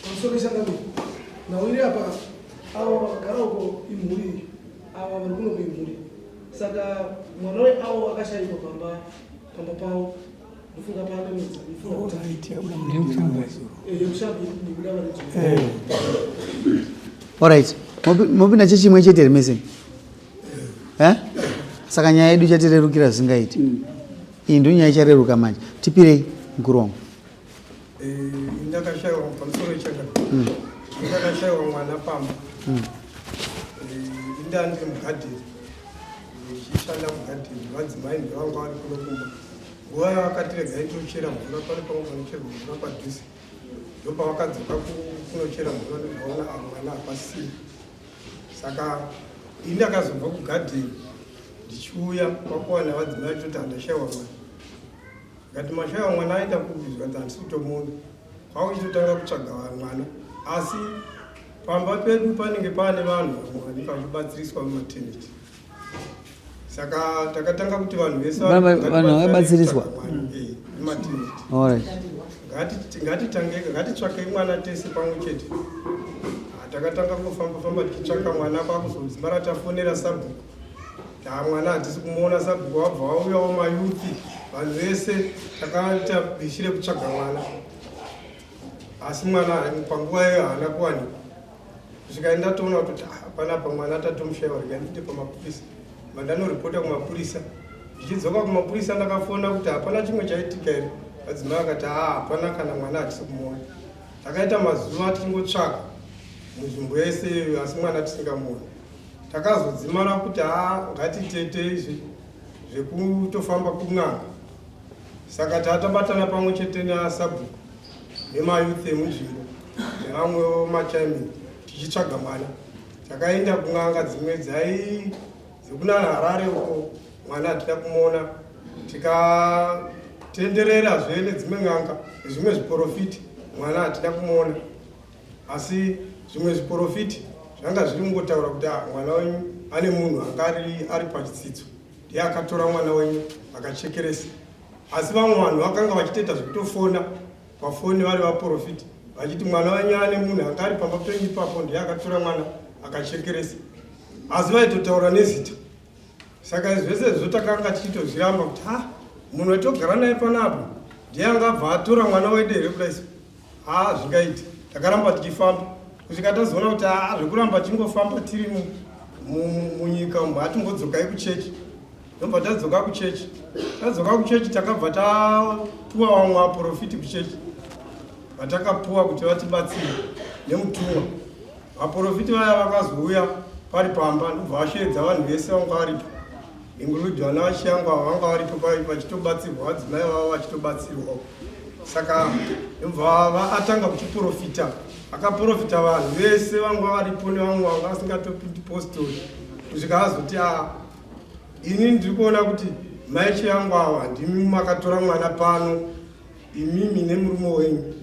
Pamusoro changamire. Nhau iri apa ava vakagara uko imhuri ava vari kuno kuimhuri. Saka mwana weavo akashaikwa pamba pamba pavo ndofunga pane mwedzi ndofunga kuti yekushambi nekuda vari Alright. Mopinda chechimwe chete here mese? Eh? Saka nyaya yedu ichatirerukira zvisingaiti. Iyi ndiyo nyaya ichareruka manje. Tipirei mukuru wangu. Eh, ndakashaiwa pamusoro chaka ndakashaiwa mwana pamba. Eh, inda ndiri mugadheni ndichishanda mugadheni vadzimai ndevanga vari kuno kumba nguva yavakati regai tochera mvura pane pamwe panocherwa mvura padhuze ndopavakadzoka kunochera mvura ndobvaona a mwana hapasina saka ini ndakazobva kugadheni ndichiuya kwakuwana vadzimai vachitoti handashaiwa mwana Ngati mashaya mwana aenda kupi zvikanzi handisi kutomuona. Kwakuchitotanga kutsvaga mwana asi pamba pedu panenge paane vanhu vamwe vanenge vachibatsiriswa mumaternity. Saka takatanga kuti vanhu vese vanhu vaibatsiriswa mumaternity. Alright. Ngatitange ngatitsvakei mwana tese pamwe chete. Takatanga kufamba famba tichitsvaka mwana kwakuzodzimara tafonera sabhuku. Haa mwana hatisi kumuona sabhuku wabva wauyawo mayuthi vanhu vese takaita bishi rekutsvaga mwana asi mwana panguva iyoyo haana kuwanikwa kusvika ndatoona kutoti ah, panapa mwana tatomushaiwa rega ndite pamapurisa mandanoripota kumapurisa ndichidzoka kumapurisa ndakafona kuti hapana chimwe chaitika here madzimai akati haa hapana kana mwana hatisi kumuona takaita mazuva tichingotsvaka munzvimbo yese iyoyo asi mwana tisingamuoni Takazodzimara kuti haa ngatitete izvi zvekutofamba kun'anga. Saka tatabatana pamwe chete nasabhuku nemayouth emunzvimbo nevamwewo machairman tichitsvaga mwana. Takaenda kun'anga dzimwe dzai dzekunana Harare uko mwana hatina kumuona tikatendererazve nedzimwe n'anga nezvimwe zviporofiti mwana hatina kumuona. Asi zvimwe zviporofiti zvanga zviri kungotaura kuti ah, mwana wenyu ane munhu anga ari pachitsidzo ndiye akatora mwana wenyu akachekeresa. Asi vamwe vanhu vakanga vachitoita zvekutofona pafoni vari vaporofiti vachiti mwana wenyu ane munhu anga ari pamba penyu ipapo ndiye akatora mwana akachekeresa, asi vaitotaura nezita. Saka zvese izvo takanga tichitozviramba kuti ha munhu wetogara naye panapo ndiye angabva atora mwana wedu here kudai so haa zvingaiti takaramba tichifamba kusvika tazoona kuti haa zvekuramba tichingofamba tiri munyika umu hatimbodzokai kuchechi ndobva tadzoka kuchechi tadzoka kuchechi takabva tapuwa vamwe vaprofiti kuchechi vatakapuwa kuti vatibatsire nemutumwa Vaporofiti vaya vakazouya pari pamba ndobva vasheedza vanhu vese vanga varipo include vana vachiyangwa ava vanga varipo vachitobatsirwa vadzimai vavo vachitobatsirwawo saka ndobva atanga kuchiporofita akaporofita vanhu vese vanga varipo nevamwe vanga vasingatopindi postori kusvika azoti a ah, ini ndiri kuona kuti mai chiyangwa ava ndimi makatora mwana pano imimi nemurume wenyu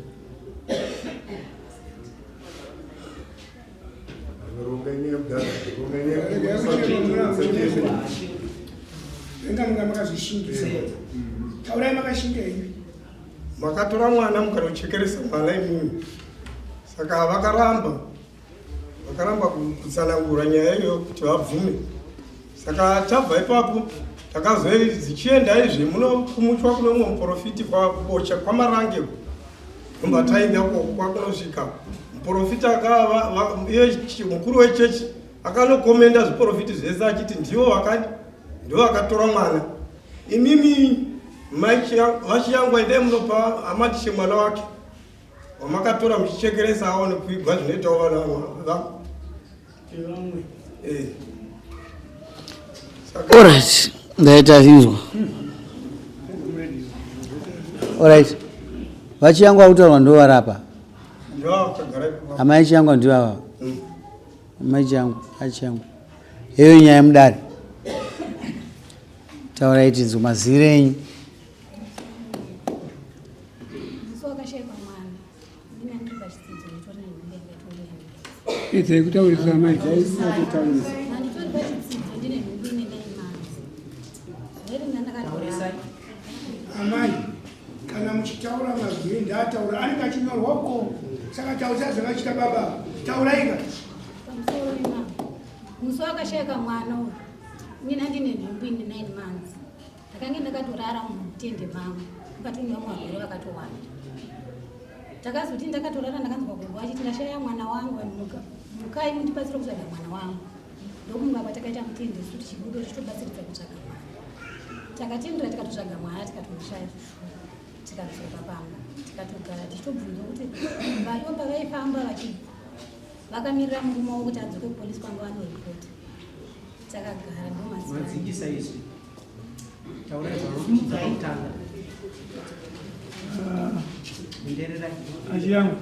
Inga munga makazvishingisa. Taurai makashinga henyu. Makatora mwana mukanochekeresa mwana imimi. Saka vakaramba. Vakaramba kutsanangura nyaya iyoyo kuti vabvume. Saka tabva ipapo takazodzichienda izve muno kumuchwa kune umwe muprofiti kwabocha kwamarange kumba taenda uko kwakunosvika muprofita akava mukuru wechechi akanokomenda zviprofiti zvese achiti ndivo vakadi ndivo vakatora mwana imimi vachiyangwa endai munopa amatishe mwana wake wamakatora muchichekeresa aone kuigwa zvinoitawo vana vamwe eh. Alright, ndaita zinzwa. Alright. Vachiyangwa kutaurwa ndo varapa. Amai Chiyangwa ndivo ava. Amai Chiyangwa, achiyangwa. Heyo nyaya mudare. Taurai tinzwe maziviro enyu. Idzai kutaurisa amai. Amai, kana muchitaura mazwi Ndataura anenge achinyorwa uko saka taurisa zvakachita baba tauraika. Pamusoro imama. Musi wakashaika mwana uyu mina ndine nhumbu ine 9 months. Ndakange ndakatorara mutende mangu mukati nevamwe varwere vakatowanda. Takazoti ndakatorara ndakanzwa gogo achiti ndashaya mwana wangu vanhu muka mukai mundibatsire kutsvaga mwana wangu. Ndokunga kwatakaita mutende isu tichibuda tichitobatsiridza kutsvaga mwana. Takatendera tikatotsvaga mwana tikatomushaya zvishuwa. Tikadzoka pamba tikatogara tichitobvunzwa kuti vaivo pavaifamba vachibva vakamirira murume wavo kuti adzoke kupolisi kwanga vanoripota. Takagara ndomazivai. Madzikisa izwi. Taurai zvauri kutanga. Endererai. Achiyangu.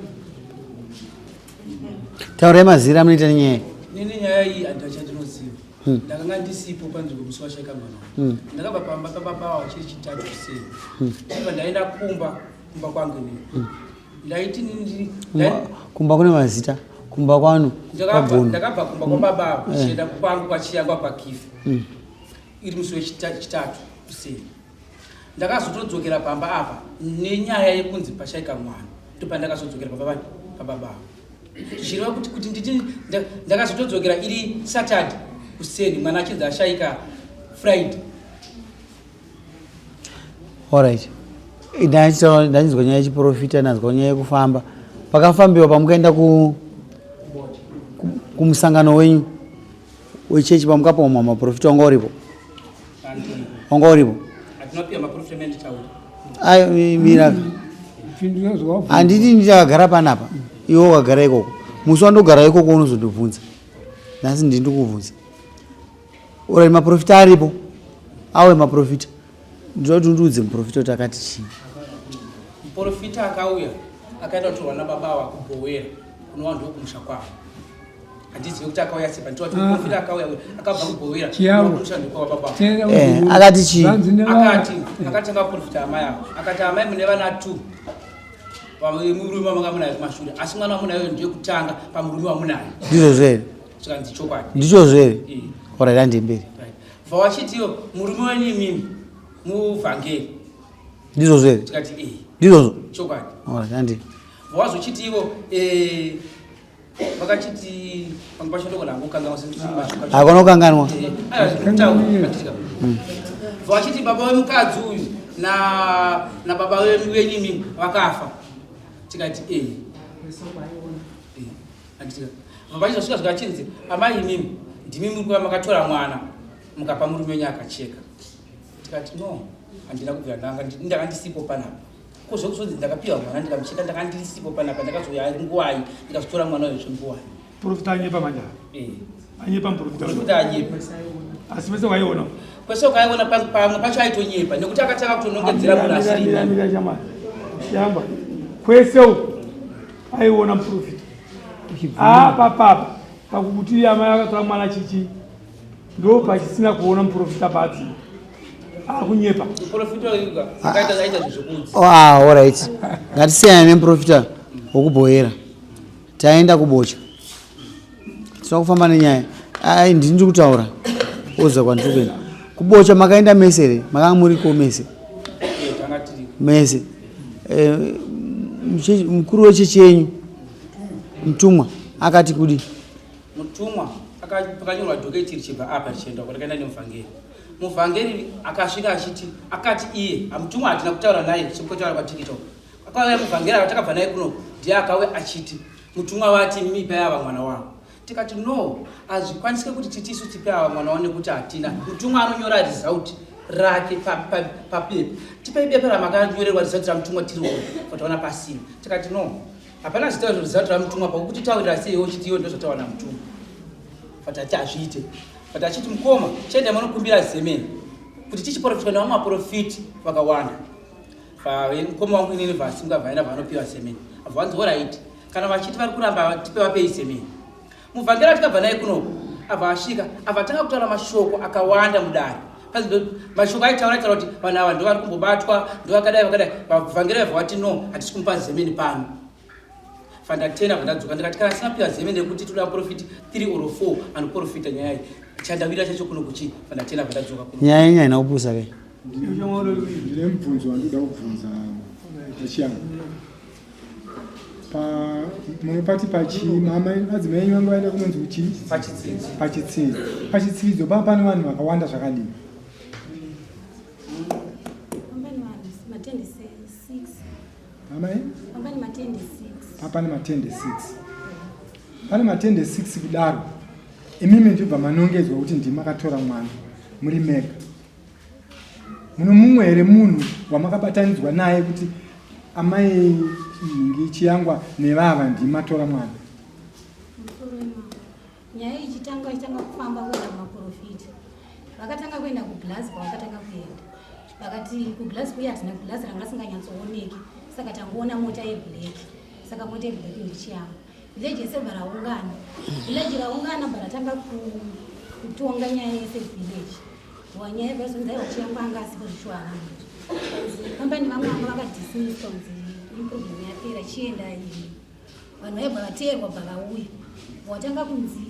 Taurai mazira amunoita nenyaya. Nini nyaya iyi handina chandinoziva. Ndakanga ndisipo panzvimbo musi washaika mwana wangu. Ndakabva pamba pababa ava chiri chitatu kuseni. Ndabva ndaenda kumba kumba kwangu inini. Ndaiti nini Kumba kune mazita. Kumba kwanu kwagono. Ndakabva kumba kwababa ava ndichienda kwangu kwachiyangwa kwakifa. Iri musi wechitatu kuseni. Ndakazotodzokera pamba apa nenyaya yekunzi pashaika mwana. Ndopandakazodzokera pamba pani pababa ava. Zvichireva kuti kuti nditi ndakazotodzokera iri Saturday kuseni mwana achinzi ashaika Friday. Alright. Ndachinzwa nyaya yechiprofita, ndanzwa nyaya yekufamba. Pakafambiwa pamukaenda ku kumusangano wenyu wechechi pamukapiwa maprofita wanga uripo? Wanga uripo? Ayo mira. Handiti ndichagara panapa. Iwe wakagara ikoko. Musi wandogara ikoko unozondibvunza. Nhasi ndini ndikubvunza. Ora maprofita aripo. Awe maprofita. Ndinoda kuti undiudze muprofita kuti akati chii. Muprofita akauya akaenda kutorwa nababa ava kubhowera kunova ndokumusha kwavo. Handizive kuti akauya sei but ah. muprofita akauya akabva kubhowera kumusha ndokwava baba. Eh, akati chii? Akati akatanga kuprofita amai ava. Akati amai mune vana 2. Murume wamanga munaye kumashure asi mwana wamunayo ndiye kutanga pamurume wamunaye. Ndizvozvo here? Zvikanzi chokwadi. Ndizvozvo here? Eh. Alright, handei mberi. Right. Vawachitiyo murume wenyu imimi muvhangeri. Ndizvozvo here? Tikati eh. Ndizvozvo? Chokwadi. Alright, handei. Vawazochiti ivo eh vakachiti pamwe pacho ndogona kukanganwa Hakuna kukanganwa. Vachiti baba wemukadzi uyu na na baba wenyu imimi vakafa. Tikati eh. Eh. Vachizosvika zvikachinzi amai imimi ndimi muri kuva makatora mwana mukapa murume wenyu akacheka. Tikati no handina kubvira ndanga ndanga ndisipo panapa. Ko zvekuzonzi ndakapiwa mwana ndikamucheka ndanga ndisipo panapa ndakazouya ari nguwai ndikazotora mwana uyu zvenguwai. Profita anyepa manje. Eh. Anyepa muprofita. Profita anyepa. Asi vese waiona. Kwese ukaiona pamwe pacho aitonyepa nekuti akatanga kutonongedzera munhu asiri. Mira mira chama. Shamba. Kwese uko aiona muprofita. Apa papa pakuti amai akatora mwana chichi ndo pachisina kuona muprofita badzi akunyepa. Muprofita uyu akaita aita zvezvekudzi. Oh, ah, all right. Ngatisiyane nemuprofita wokubhoyera. Taenda kubocha. Tinoda kufamba nenyaya. Ai ndini ndiri kutaura. Oza kwandiri kuenda. Kubocha makaenda mese here? Makanga muriko mese? Mese. Eh, mukuru wechechi yenyu mutumwa akati kudi? Mutumwa pakanyorwa dhoketi richibva apa richienda uko rakaenda nemuvhangeri. Muvhangeri akasvika achiti akati iye mutumwa hatina kutaura naye sekutaura kwatiriita uko. Akauya muvhangeri atakabva naye kuno ndiye akauya achiti mutumwa vati mimi ipai ava mwana wavo. Tikati no hazvikwanisike kuti titi isu tipe ava mwana wavo nekuti hatina. Mutumwa anonyora result rake papepa. Tipei bepa ramakanyorerwa result ramutumwa tirione taona pasina. Tikati no hapana zita result ramutumwa pakuti taurira sei iwe uchiti iwe ndozvatawana mutumwa. But ati hazviite. But achiti mukoma chiendai munokumbira zemeni kuti tichiprofitwa nevamwe vaprofiti vakawanda. Mukoma wangu inini vasimuka vaenda vanopiwa semeni abva vanzi orit kana vachiti vari kuramba tipe vapei semeni muvhangeri atikabva naye kunoku abva asvika abva atanga kutaura mashoko akawanda mudare mashoko aitaura aitaura kuti vanhu ava ndo vari kumbobatwa ndo vakadai vakadai vavhangeri vabva vati no hatisi kumupa zemeni pano fandatena vandadzoka ndikati kana asina piwa zemeni rekuti toda profit 3 or 4 anoprofita nyaya iyi chandawira chacho kuno kuchii fandatena vandadzoka kuno nyaya yenyu haina kupusa ke Ndine mubvunzo wandinoda kubvunza pachiyanga. Munopati pachii mama madzimai enyu vanga vaenda kunonzi kuchii? Pachitsidzo. Pachitsidzo. Pachitsidzo pava pane vanhu vakawanda zvakadii? Matende 6. Mama eh? Pane matende 6. Pane matende 6. Pane matende 6 kudaro. Imimi ndibva manongedzwa kuti ndimi makatora mwana muri mega. Muno mumwe here munhu wamakabatanidzwa naye kuti amai Nhingi Chiyangwa nevava ndimi matora mwana? Nyaya ichitanga ichitanga kufamba kuenda kumaporofita. Vakatanga kuenda kuGlasgow vakatanga kuenda. Vakati kuGlasgow uye hatina glass ranga risinganyatsooneki saka tangoona mota yeblack. Saka mota yeblack ndiChiyangwa. Village yese bva raungana. Village raungana bva ratanga kutonga nyaya yese village. Wanyaya yebva aiwa Chiyangwa anga asipo zvichiwana munhu. Kambani vamwe vanga vakadismisswa kunzi iproblem yapera chienda iyi. Vanhu vaibva vateerwa bva vauya. Watanga kunzi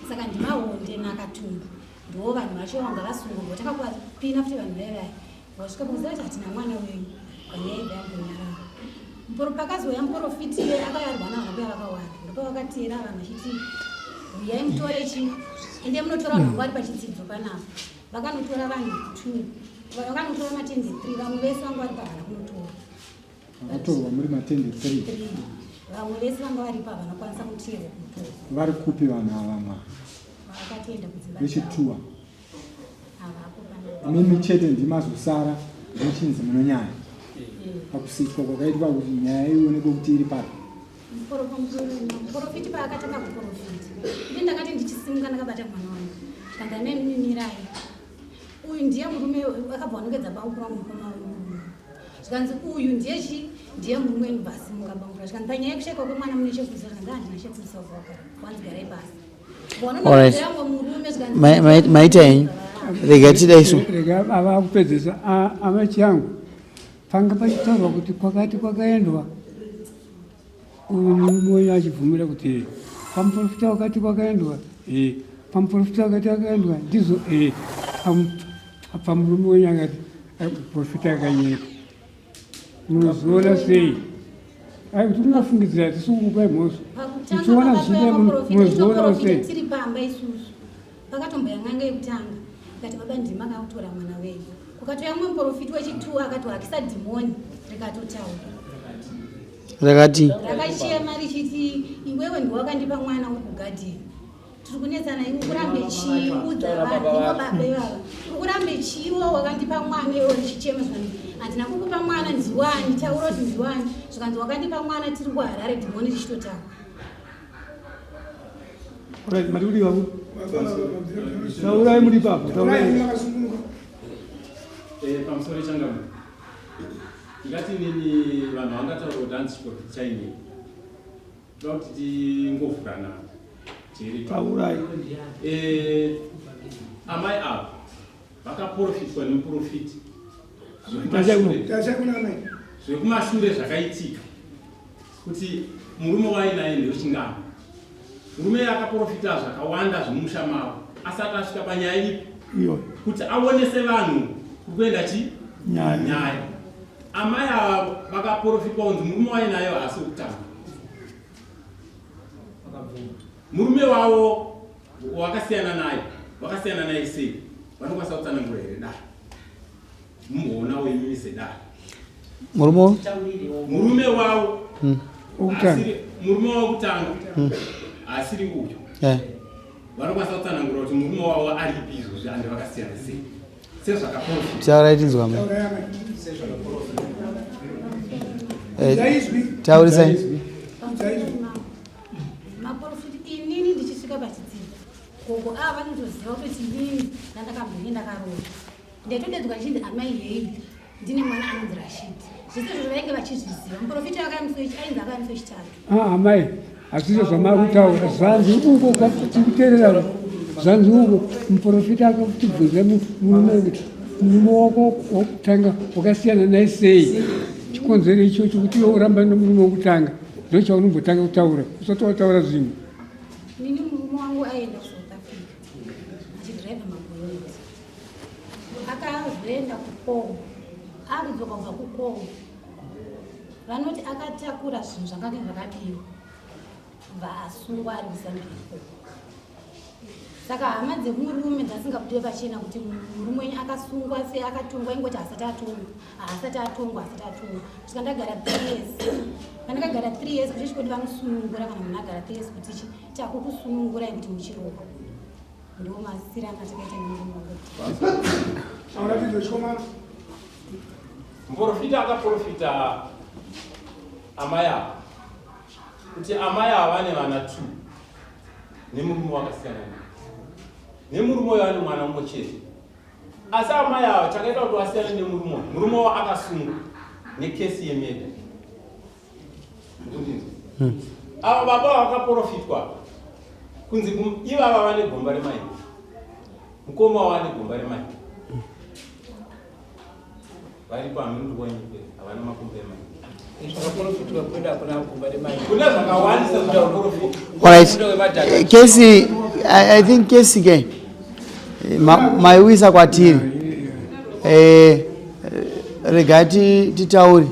saka ndimahonde nakatumbu. Ndiwo vanhu vacho vanga vasungwa. Watanga kuvapina futi vanhu vaya vaya. Wasvika kuziva kuti hatina mwana wenyu panyaya yebva yambonyarara. Mporo pakazouya muporofiti iye akayarwa navanhu kuya vakawanda. Ndopavakateera vanhu vachiti huyai mutore chi ende munotora vanhu vari pachidzidzo panapa. Vakanotora vanhu 2. Vakanotora matende 3 vamwe vese vanga vari pavana kunotora. Vakatorwa muri matende 3. Vamwe vese vanga varipo havana kukwanisa kuteerwa kunotora. Vari kupi vanhu ava mwa? Vakatoenda kudzimba. Vechituwa. Imimi chete ndimazosara muchinzi munonyaya pakusitwa kwakaitwa kuti nyaya ionekwe kuti iri papi. Muporofiti paakatanga kuporofita ini ndakati ndichisimuka ndakabata mwana wangu zvikanzi amai mimirai uyu ndiye murume akabva wanongedza bauku rangu mukoma wemurume zvikanzi uyu ndiye chi ndiye murume wenyu basimuka bangura zvikanzi panyaya yekushaikwa kwemwana mune chekuziva zvikanzi handina chekuziva wanzi garai pasi Maita henyu, rega tidai so. Rega ava kupedzesa amachi yangu panga pachitaurwa kuti kwakati kwakaendwa uyu murume wenyu achibvumira kuti pamuprofita wakati kwakaendwa e pamuprofita wakati akaendwa ndizvo e pamurume wenyu akati muprofita akanyepa Munozviona sei? Ai kuti munofungidzira tisi kukupai mhosva. Muchiona zvichiita munozviona sei? Tiri pamba isusu. Pakatomboya n'anga yekutanga. Ikati baba ndima akakutora mwana wenyu. Kukatouya mumwe muprofiti wechitu akatohakisa dhimoni rikatotaura. Rakati rakachema richiti iwewe ndiwe wakandipa mwana uri kugadheni. Tiri kunetsana iwe ukurambe chii udza vanhu ivo baba ivava ukurambe chii iwe wakandipa mwana iwe uchichema zvikanzi handina kukupa mwana ndiwani taura kuti ndiwani zvikanzi wakandipa mwana tiri kuharare dhimoni richitotaura Right, mati kudii vangu? Taurai muri ipapo, taurai. Eh, pamusoro changamu. Ndingati nini vanhu vangataura kuti hanzi chiprofita chainei. Toda kuti tingovhurana jeri. Taurai. Eh, amai ava vakaprofitwa nemuprofiti zvekumashure zvakaitika kuti murume wainaye ndewechingano murume akaprofita zvakawanda zvemumusha mavo asati asvika panyaya ipi kuti aonese vanhu kuri kuenda chi nyaya Amai ava vakaporofitwa kunzi murume wainayo haasi wekutanga. Murume wavo wakasiyana naye, vakasiyana naye sei? Vanokwanisa kutsanangura here dare? Mumboonawo imimi sedare. Murume murume wavo asiri murume wavo kutanga asiri uyu. Vanokwanisa kutsanangura kuti murume wavo aripi izvozvi ande vakasiyana sei? Taurai tinzwa mai. Taurisai. Maprofiti inini ndichisvika pachidzidzo gogo ava vanotoziva kuti inini ndandakambenge ndakaroora ndaitodedzwa ndichinzi amai hei ndine mwana anonzi Rashid zvese izvozvo vainge vachizviziva muprofiti ainzi akauya musi wechitatu ah, amai hazvizvo zvamakutaura zvanzi uko tikuteerera zvanzi uko muprofita akatibvunza murume kuti murume wako wokutanga wakasiyana naye sei chikonzero ichocho kuti iwe uramba nemurume wokutanga ndochaunombotanga kutaura usati wataura zvimwe nini murume wangu aienda kusouth africa achidhiraivha magonyeti akazoenda kukongo akudzoka kubva kukongo vanoti akatakura zvinhu zvakange zvakabiwa. Bva asungwa ari kuZambia ikoko. Saka hama dzekumurume dzasingabude pachena kuti murume wenyu akasungwa sei, akatongwa, ingoti haasati atongwa, haasati atongwa, haasati atongwa. Kusvika ndagara 3 years. Pandakagara 3 years kuchechi kwedu vanosunungura kana munhu agara 3 years kuti chi takukusunungurai kuti muchirohwa. Ndiwo masirano atakaita nemurume wangu. Auratidzwe chikomana. Muprofita akaprofita amai ava kuti amai ava vane vana 2 nemurume wakasiyana naye. Nemurume uyo ane mwana mumwe chete. Asi amai ava chakaita kuti vasiyane nemurume uyu, murume wavo akasungwa nekesi yemeda. Ndikundinzwa. Ava baba vakaprofitwa kunzi ivava vane gomba remai. Mukoma wavo ane gomba remai. Varipo hameno kuti wanyepera havana makumbo emai. Zvakaprofitwa kwedu hakuna gomba remai. Kune zvakawandisa zvakaprofitwa. Alright. Kesi, I think kesi ke maiwisa kwatiri. Regai titaure.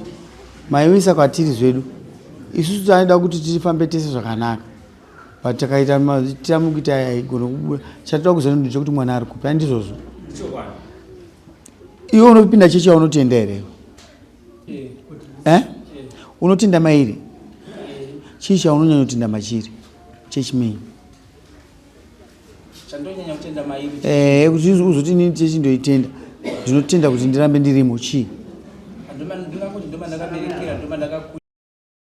Maiwisa kwatiri zvedu. Isusu tinoda kuti tifambe tese zvakanaka. But takaita tiramu kuita haigone kubuda. Chatoda kuziva ndechekuti mwana ari kupi, handizvozvo? Chokwadi. Iwe unopinda chechi yaunotenda here? Eh? Unotenda mairi? Chii chaunonyanyotenda machiri? Chechi menyu. Chandonyanya kutenda mairi. Kuti uzoti inini chechi ndoitenda. Ndinotenda kuti ndirambe ndirimo chii?